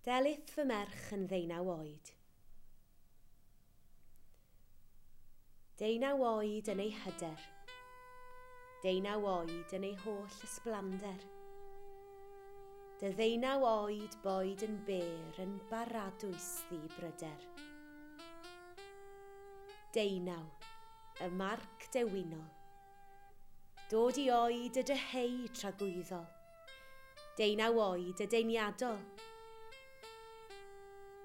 Delyth fy merch yn 19 oed. 19 oed yn ei hyder. 19 oed yn ei holl ysblander. Dy 19 oed boed yn bêr yn baradwys ddi bryder. 19, y marc dewinol. Dod i oed y dyheu tragwyddol. 19 oed y deiniadol.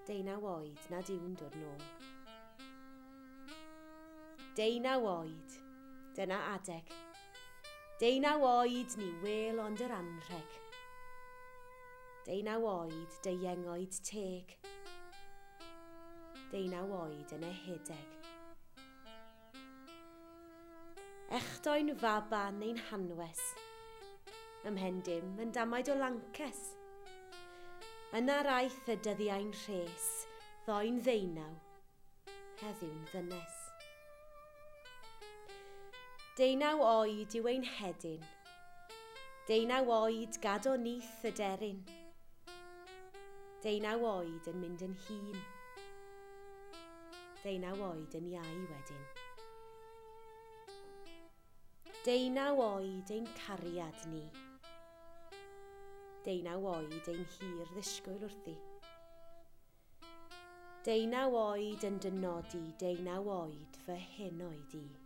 19 oed nad yw'n dod nôl. 19 oed, dyna adeg. 19 oed ni wel ond yr anrheg. 19 oed dy iengoed teg. 19 oed yn ehedeg. Echdoen faban ein hanwes. Ymhen dim yn damaid o lances. Yna'r aeth y dyddiau'n rhes, ddoi'n 19, heddiw'n ddynes. 19 oed yw ein hedyn. 19 oed gado nyth y deryn. 19 oed yn mynd yn hŷn. 19 oed yn iau wedyn. 19 oed ein cariad ni. 19 oed ein hir ddisgwyl wrthi. 19 oed yn dynodi 19 oed fy henoed i.